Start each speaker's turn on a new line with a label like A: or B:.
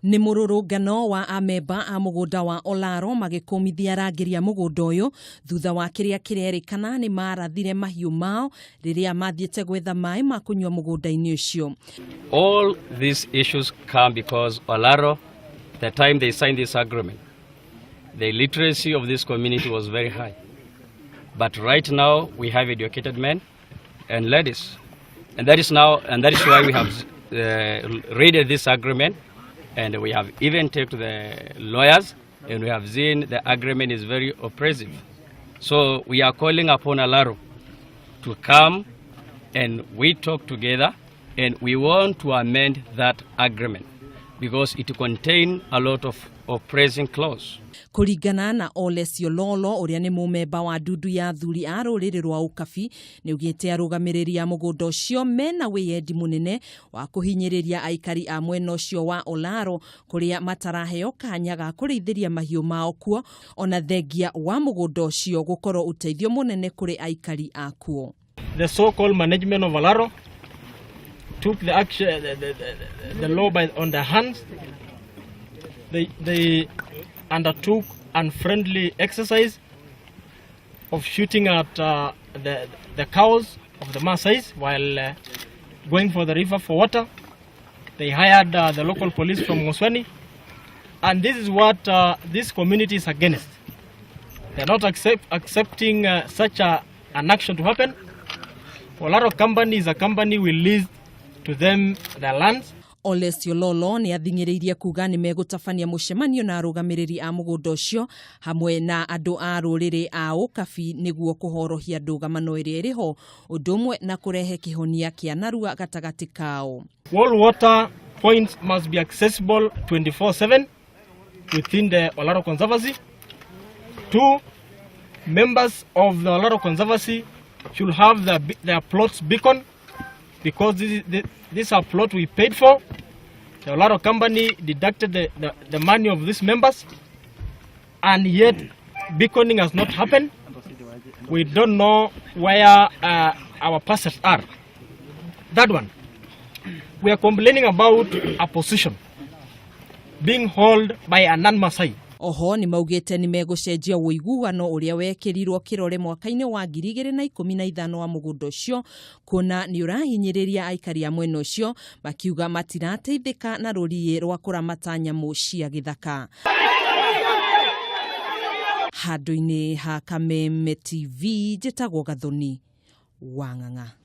A: Nĩ mũrũrũngano wa amemba a mũgũnda wa Olaro magĩkũmithia arangĩri a mũgũnda ũyũ thutha wa kĩrĩa kĩrerĩkana nĩ marathire mahiũ mao rĩrĩa mathiĩte gwetha maĩ ma kũnyua mũgũnda-inĩ ũcio.
B: All these issues come because Olaro, the time they signed this agreement, the literacy of this community was very high. But right now we have educated men and ladies. And that is now, and that is why we have read this agreement, and we have even taken the lawyers, and we have seen the agreement is very oppressive. So we are calling upon Alaro to come and we talk together, and we want to amend that agreement because it contains a lot of oppressing clause.
A: Kũringana na Ole Siololo, ũrĩa nĩ mũmemba wa ndundu ya athuri a rũrĩrĩ rwa Ũkabi, nĩ ugĩte arũgamĩrĩri a mũgũnda ũcio mena wĩyendi mũnene wa kũhinyĩrĩria aikari a mwena ũcio wa Olaro, kũrĩa mataraheo kanya ga kũrĩithĩria mahiũ mao kuo, ona thengia wa mũgũnda ũcio gũkorwo ũteithio mũnene kũrĩ aikari a kuo.
C: The so-called management of Alaro took the action, the law on their hands. They undertook unfriendly exercise of shooting at the cows of the Maasais while going for the river for water. They hired the local police from Ngosweni, and this is what this community is against. They're not accepting such an action to happen. Olaro Company is a company we leased to them their lands.
A: Ole Siololo nĩ athing'ĩrĩirie kuga nĩ megũtabania mũcemanio na arũgamĩrĩri a mũgũnda ũcio hamwe na andũ a rũrĩrĩ a Ũkabi nĩguo kũhorohia ndũgamano ĩrĩa ĩrĩ ho, ũndũ ũmwe na kũrehe kĩhonia kĩa narua gatagatĩ kao.
C: All water points must be accessible 24/7 within the Olaro Conservancy. Two, members of the Olaro Conservancy should have their plots beacon because this are plot we paid for. The Olaro Company deducted the money of these members, and yet beaconing has not happened. We don't know where our parcels are. That one, we are complaining about a position being held by a non-Masai.
A: Oho nĩ maugĩte nĩ megũcenjia ũiguano ũrĩa wekĩrirwo kĩrore mwaka-inĩ wa 2015 wa mũgũnda ũcio, kuona nĩ ũrahinyĩrĩria aikari a mwena ũcio, makiuga matirateithĩka na rũriĩ rwa kũramata nyamũ cia gĩthaka. Handũ-inĩ ha Kameme TV, njĩtagwo Gathoni Wang'ang'a.